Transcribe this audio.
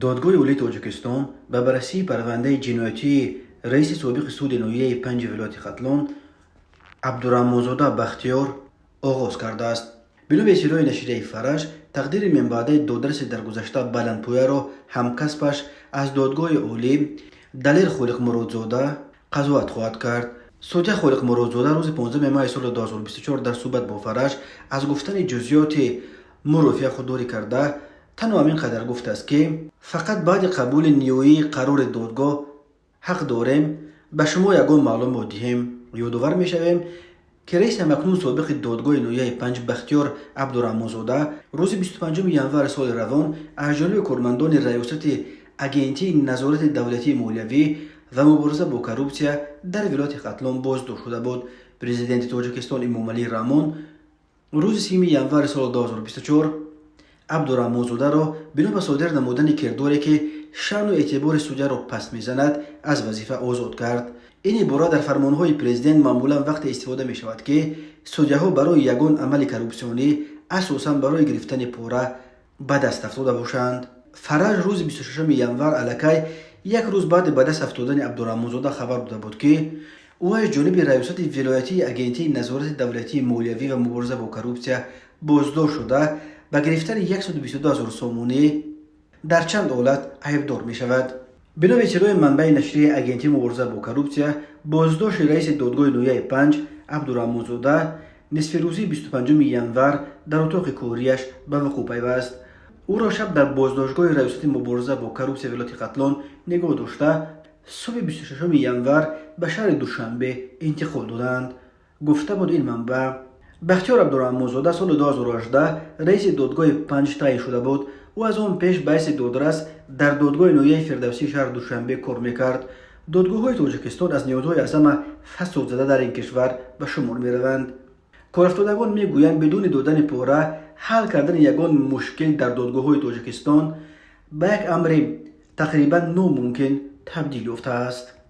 Додгоҳи Олии Тоҷикистон ба баррасии парвандаи ҷиноятии раиси собиқи суди ноҳияи панҷи вилояти Хатлон Абдураҳмонзода Бахтиёр оғоз кардааст. Бино ба иттилои нашрияи Фараж, тақдири минбаъдаи додраси дар гузашта баландпояро ҳамкасбаш аз Додгоҳи Олӣ Далер Холиқмуродзода қазоват хоҳад кард. Судя Холиқмуродзода рӯзи 15 майи соли 2024 дар суҳбат бо Фараж аз гуфтани ҷузъиёти мурофиа худдорӣ карда, танҳо ҳамин қадар гуфтааст, ки фақат баъди қабули ниҳоии қарори додгоҳ ҳақ дорем ба шумо ягон маълумот диҳем. Ёдовар мешавем, ки раиси ҳамакнун собиқи додгоҳи ноҳияи панҷ Бахтиёр Абдураҳмонзода рӯзи 25 январи соли равон аз ҷониби кормандони Раёсати Агентии назорати давлатии молиявӣ ва мубориза бо коррупсия дар вилояти Хатлон боздошт шуда буд. Президенти Тоҷикистон Эмомалӣ Раҳмон рӯзи 30 январи соли 2024 Абдураҳмонзодаро бино ба содир намудани кирдоре, ки шаъну эътибори судяро паст мезанад, аз вазифа озод кард. Ин ибора дар фармонҳои президент маъмулан вақте истифода мешавад, ки судяҳо барои ягон амали коррупсионӣ, асосан барои гирифтани пора, ба даст афтода бошанд. Фараж рӯзи 26 январ, аллакай як рӯз баъди ба даст афтодани Абдураҳмонзода, хабар дода буд, ки ӯ аз ҷониби Раёсати вилоятии Агентии назорати давлатии молиявӣ ва мубориза бо коррупсия боздошт шуда, ба гирифтани 122 ҳазор сомонӣ дар чанд ҳолат айбдор мешавад. Бино ба иттилои манбаи нашрияи Агентии мубориза бо коррупсия, боздошти раиси додгоҳи ноҳияи панҷ Абдураҳмонзода нисфирӯзии 25 январ дар утоқи корияш ба вуқӯъ пайваст. Ӯро шаб дар боздоштгоҳи Раёсати мубориза бо коррупсия вилояти Хатлон нигоҳ дошта, субҳи 26 январ ба шаҳри Душанбе интиқол доданд, гуфта буд ин манбаъ. Бахтиёр Абдураҳмонзода соли 2018 раиси додгоҳи панҷ таъин шуда буд. Ӯ аз он пеш ба ҳайси додрас дар додгоҳи ноҳияи Фирдавсии шаҳри Душанбе кор мекард. Додгоҳҳои Тоҷикистон аз ниҳодҳои аз ҳама фасодзада дар ин кишвар ба шумор мераванд. Корафтодагон мегӯянд, бидуни додани пора ҳал кардани ягон мушкил дар додгоҳҳои Тоҷикистон ба як амри тақрибан номумкин табдил ёфтааст.